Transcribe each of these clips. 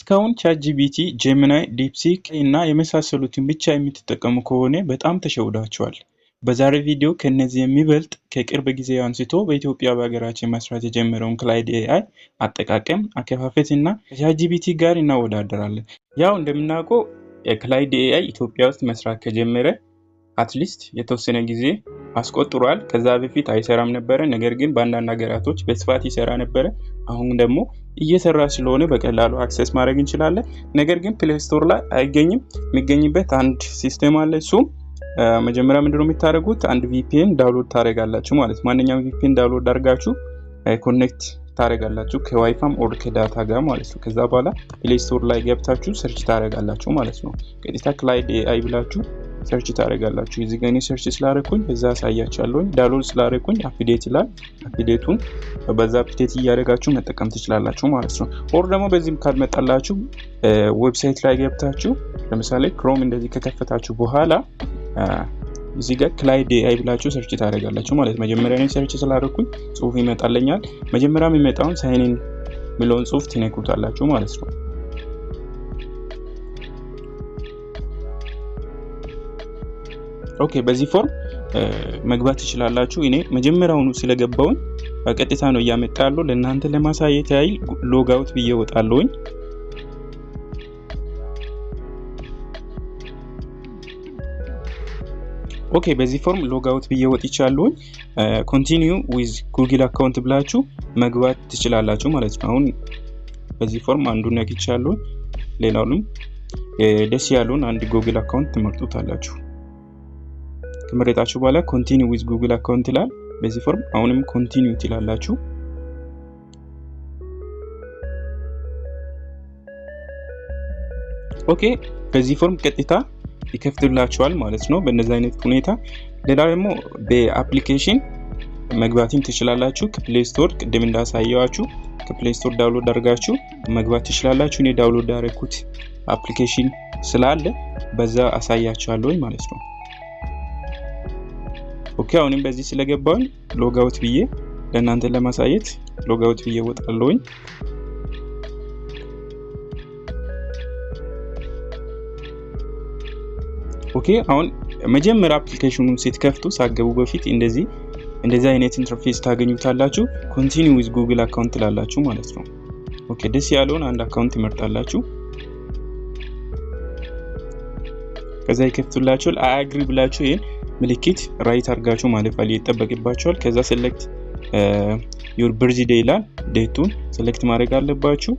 እስካሁን ChatGPT፣ Gemini፣ DeepSeek እና የመሳሰሉትን ብቻ የምትጠቀሙ ከሆነ በጣም ተሸውዳችኋል። በዛሬ ቪዲዮ ከነዚህ የሚበልጥ ከቅርብ ጊዜ አንስቶ በኢትዮጵያ በሀገራችን መስራት የጀመረውን Claude AI አጠቃቀም፣ አከፋፈት እና ከ ChatGPT ጋር እናወዳደራለን። ያው እንደምናውቀው Claude AI ኢትዮጵያ ውስጥ መስራት ከጀመረ at least የተወሰነ ጊዜ አስቆጥሯል። ከዛ በፊት አይሰራም ነበረ። ነገር ግን በአንዳንድ ሀገራቶች በስፋት ይሰራ ነበረ። አሁን ደግሞ እየሰራ ስለሆነ በቀላሉ access ማድረግ እንችላለን። ነገር ግን Play Store ላይ አይገኝም። የሚገኝበት አንድ system አለ። እሱም መጀመሪያ ምንድነው የምታደርጉት? አንድ VPN download ታደርጋላችሁ ማለት፣ ማንኛውም VPN download አድርጋችሁ connect ታደርጋላችሁ ከ WiFi ም or ከ data ጋር ማለት ነው። ከዛ በኋላ Play Store ላይ ገብታችሁ search ታደርጋላችሁ ማለት ነው። ቀጥታ Claude AI ብላችሁ search ታደርጋላችሁ። እዚህ ጋር እኔ search ስላደረኩኝ እዛ አሳያችኋለሁኝ። Download ስላደረኩኝ update ይላል። Update ኡን በዛ update እያደረጋችሁ መጠቀም ትችላላችሁ ማለት ነው። Or ደግሞ በዚህም ካልመጣላችሁ website ላይ ገብታችሁ፣ ለምሳሌ Chrome እንደዚህ ከከፈታችሁ በኋላ እዚህ ጋር Claude AI ብላችሁ search ታደርጋላችሁ ማለት። መጀመሪያ እኔ search ስላደረኩኝ ጽሁፍ ይመጣልኛል። መጀመሪያ የሚመጣውን sign in የሚለውን ጽሁፍ ትነኩታላችሁ ማለት ነው። Okay፣ በዚህ form መግባት ትችላላችሁ። እኔ መጀመሪያውኑ ስለገባውኝ በቀጥታ ነው እያመጣ ያለው። ለእናንተ ለማሳየት ያህል log out ብዬ እወጣለሁኝ። Okay፣ በዚህ form log out ብዬ ወጥቻለሁኝ። Continue with Google account ብላችሁ መግባት ትችላላችሁ ማለት ነው። አሁን በዚህ form አንዱን ነክቻለሁኝ። ሌላውንም ደስ ያለውን አንድ Google account ትመርጡታላችሁ። ከመረጣችሁ በኋላ continue with Google account ይላል። በዚህ form አሁንም continue ትላላችሁ። Okay፣ በዚህ form ቀጥታ ይከፍትላችኋል ማለት ነው። በእነዚህ አይነት ሁኔታ ሌላ ደግሞ በ application መግባትም ትችላላችሁ። ከ Play Store ቅድም እንዳሳየዋችሁ ከ Play Store download አድርጋችሁ መግባት ትችላላችሁ። እኔ download ያደረኩት application ስላለ በዛ አሳያችኋለሁ ማለት ነው። Okay፣ አሁንም በዚህ ስለገባሁኝ log out ብዬ ለእናንተ ለማሳየት log out ብዬ ወጣለሁኝ። Okay፣ አሁን መጀመሪያ application ኑን ስትከፍቱ ሳትገቡ በፊት እንደዚህ አይነት interface ታገኙታላችሁ። Continue with Google account ትላላችሁ ማለት ነው። Okay፣ ደስ ያለውን አንድ account ትመርጣላችሁ። ከዛ ይከፍቱላችኋል። I agree ብላችሁ ይሄን ምልክት right አድርጋችሁ ማለፍ ይጠበቅባችኋል። ከዛ select your birthday ይላል። Date ኡን select ማድረግ አለባችሁ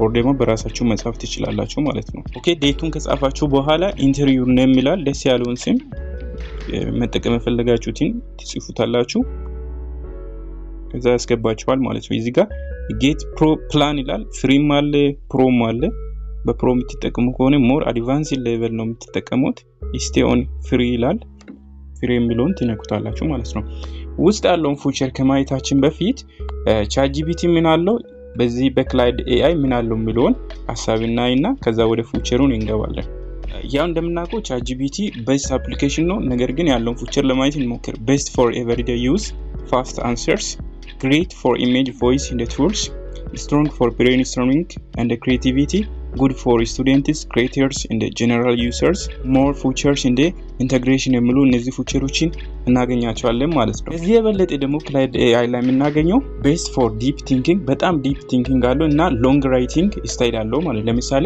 or ደግሞ በራሳችሁ መጻፍ ትችላላችሁ ማለት ነው። Okay፣ date ኡን ከጻፋችሁ በኋላ enter your name ይላል። ደስ ያለውን ስም መጠቀም የፈለጋችሁትን ትጽፉታላችሁ። ከዛ ያስገባችኋል ማለት ነው። እዚህ ጋር get pro plan ይላል። Free ም አለ፣ pro ም አለ። በ pro የምትጠቀሙ ከሆነ more advanced level ነው የምትጠቀሙት። Stay on free ይላል። Free የሚለውን ትነኩታላችሁ ማለት ነው። ውስጥ ያለውን feature ከማየታችን በፊት ChatGPT ምን አለው፣ በዚህ በ Claude AI ምን አለው የሚለውን ሀሳብ እናይና ከዛ ወደ feature ኡን እንገባለን። ያው እንደምናውቀው ChatGPT best application ነው። ነገር ግን ያለውን feature ለማየት እንሞክር። Best for everyday use፣ fast answers፣ great for image, voice and tools፣ strong for brainstorming and creativity፣ good for students, creators and general users፣ more features and integration የሚሉ እነዚህ feature ኦችን እናገኛቸዋለን ማለት ነው። ከዚህ የበለጠ ደግሞ Claude AI ላይ የምናገኘው best for deep thinking፣ በጣም deep thinking አለው እና long writing style አለው ማለት። ለምሳሌ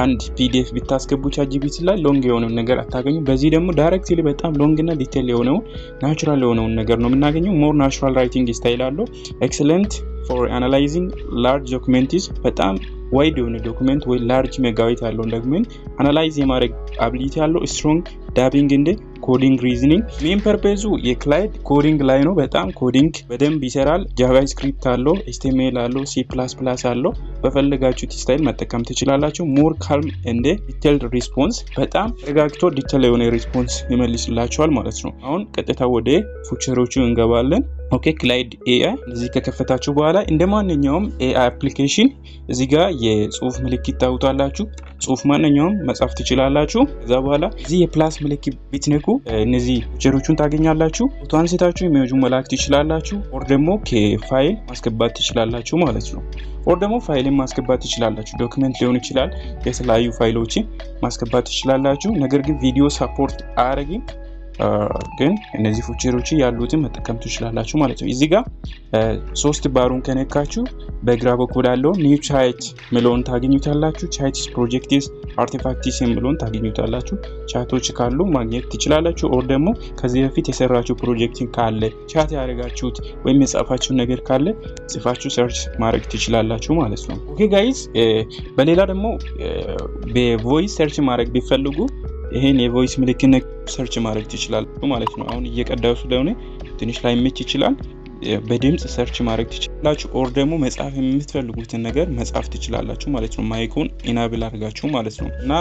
አንድ PDF ብታስገቡ ChatGPT ላይ long የሆነውን ነገር አታገኙ። በዚህ ደግሞ directly በጣም long እና detail የሆነውን natural የሆነውን ነገር ነው የምናገኘው። More natural writing style አለው። Excellent for analyzing large documents፣ በጣም wide የሆነ document ወይ large megabyte ያለውን document analyze የማድረግ ability ያለው። Strong debugging and coding reasoning። Main purpose ኡ የ Claude coding ላይ ነው። በጣም coding በደንብ ይሰራል። JavaScript አለው፣ HTML አለው፣ C++ አለው። በፈለጋችሁት style መጠቀም ትችላላችሁ። More calm and detailed response፣ በጣም ተረጋግቶ detail የሆነ response ይመልስላችኋል ማለት ነው። አሁን ቀጥታ ወደ feature ኦቹ እንገባለን። Okay፣ Claude AI እዚህ ከከፈታችሁ በኋላ እንደ ማንኛውም AI application እዚህ ጋር የጽሁፍ ምልክት ታዩታላችሁ። ጽሁፍ ማንኛውም መጻፍ ትችላላችሁ። ከዛ በኋላ እዚህ የ plus ምልክት ብትነኩ መልኩ እነዚህ feature ኦቹን ታገኛላችሁ። ፎቶ አንስታችሁ image ኡን መላክ ትችላላችሁ። Or ደግሞ ከፋይል ማስገባት ትችላላችሁ ማለት ነው። Or ደግሞ ፋይልን ማስገባት ትችላላችሁ። Document ሊሆን ይችላል፣ የተለያዩ ፋይሎችን ማስገባት ትችላላችሁ። ነገር ግን ቪዲዮ support አያደርግም። ግን እነዚህ feature ኦች ያሉትን መጠቀም ትችላላችሁ ማለት ነው። እዚህ ጋር ሶስት ባሩን ከነካችሁ በግራ በኩል ያለው new chat የሚለውን ታገኙታላችሁ። Chats፣ projects፣ artifacts የሚለውን ታገኙታላችሁ። Chat ኦች ካሉ ማግኘት ትችላላችሁ። Or ደግሞ ከዚህ በፊት የሰራችሁ ፕሮጀክትን ካለ፣ chat ያደረጋችሁት ወይም የጻፋችሁ ነገር ካለ ጽፋችሁ search ማድረግ ትችላላችሁ ማለት ነው። Okay guys፣ በሌላ ደግሞ በ voice search ማድረግ ቢፈልጉ ይሄን የ voice ምልክት search ማድረግ ትችላላችሁ ማለት ነው። አሁን እየቀዳው ስለሆነ ትንሽ ላይመች ይችላል። በድምፅ search ማድረግ ትችላላችሁ። Or ደግሞ መጻፍ የምትፈልጉትን ነገር መጻፍ ትችላላችሁ ማለት ነው። Mic ኡን enable አድርጋችሁ ማለት ነው። እና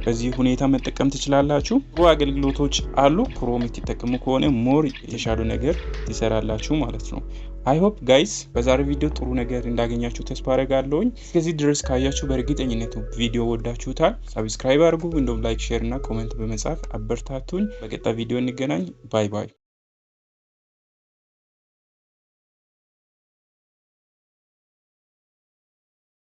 በዚህ ሁኔታ መጠቀም ትችላላችሁ። ጥሩ አገልግሎቶች አሉ። Pro የምትጠቀሙ ከሆነ more የተሻሉ ነገር ትሰራላችሁ ማለት ነው። I hope guys በዛሬ ቪዲዮ ጥሩ ነገር እንዳገኛችሁ ተስፋ አደርጋለሁኝ። እስከዚህ ድረስ ካያችሁ በእርግጠኝነት ቪዲዮ ወዳችሁታል። Subscribe አድርጉ፣ እንዲሁም like፣ share እና comment በመጻፍ አበርታቱኝ። በቀጣይ ቪዲዮ እንገናኝ። Bye bye።